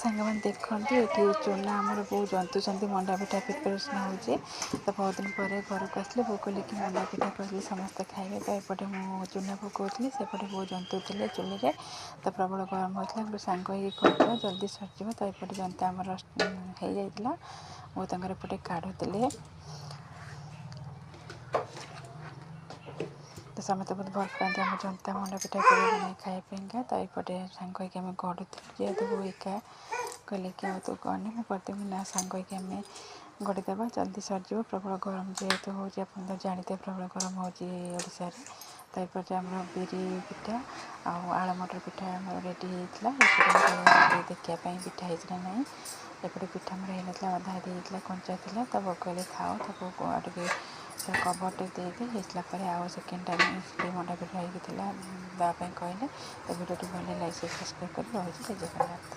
ସାଙ୍ଗମାନେ ଦେଖନ୍ତୁ, ଏଠି ଚୁନା ଆମର ବୋଉ ଜନ୍ତୁଛନ୍ତି, ମଣ୍ଡା ପିଠା ପ୍ରିପାରେସନ୍ ହେଉଛି। ତ ବହୁତ ଦିନ ପରେ ଘରକୁ ଆସିଲେ, ବୋଉ କହିଲେ କି ମଣ୍ଡା ପିଠା କରିଲେ ସମସ୍ତେ ଖାଇବେ। ତ ଏପଟେ ମୁଁ ଚୁନା ପକାଉଥିଲି, ସେପଟେ ବୋଉ ଜନ୍ତୁଥିଲେ ଚୁଲିରେ। ତ ପ୍ରବଳ ଗରମ ହେଉଥିଲା, କିନ୍ତୁ ସାଙ୍ଗ ହେଇକି କରିଦେବା, ଜଲ୍ଦି ସରିଯିବ। ତ ଏପଟେ ଜନ୍ତା ଆମର ହେଇଯାଇଥିଲା, ବୋଉ ତାଙ୍କର ଏପଟେ କାଢ଼ୁଥିଲେ। ତ ସମସ୍ତେ ବହୁତ ଭଲ ପାଆନ୍ତି ଆମ ଜନ୍ତା ମଣ୍ଡା ପିଠା ବନେଇ ଖାଇବା ପାଇଁକା। ତ ଏପଟେ ସାଙ୍ଗ ହେଇକି ଆମେ ଗଢ଼ୁଥିଲୁ, ଯେହେତୁ ବୋଉ ଏକା କହିଲେ କି ଆଉ ତୁ ଗଢ଼ନି, ମୁଁ କରିଦେବି। ନା, ସାଙ୍ଗ ହେଇକି ଆମେ ଗଢ଼ିଦେବା, ଜଲ୍ଦି ସରିଯିବ। ପ୍ରବଳ ଗରମ ଯେହେତୁ ହେଉଛି, ଆପଣ ତ ଜାଣିଥିବେ ପ୍ରବଳ ଗରମ ହେଉଛି ଓଡ଼ିଶାରେ। ତ ଏପଟେ ଆମର ବିରି ପିଠା ଆଉ ଆଳୁ ମଟର ପିଠା ଆମର ରେଡ଼ି ହେଇଥିଲା। ଏପଟେ ଦେଖିବା ପାଇଁ ପିଠା ହେଇଛି ନା ନାହିଁ। ଏପଟେ ପିଠା ଆମର ହେଇନଥିଲା, ଅଧା ହେଇଥିଲା, କଞ୍ଚା ଥିଲା। ତ ବୋଉ କହିଲେ ଥାଉ, ତାକୁ ଆଉ ଟିକେ କଭର୍ଟେ ଦେଇଦେ, ହେଇସାରିଲା ପରେ ଆଉ ସେକେଣ୍ଡ ଟାଇମ୍ ସେଠି ମଣ୍ଡା ପିଠା ହେଇକି ଥିଲା ଦେବା ପାଇଁ କହିଲେ। ତ ଭିଡ଼ିଓଟି ଭଲ ଲାଇକ୍, ସବସ୍କ୍ରାଇବ୍ କରି ରହୁଛି। ଜୟ ଜଗନ୍ନାଥ।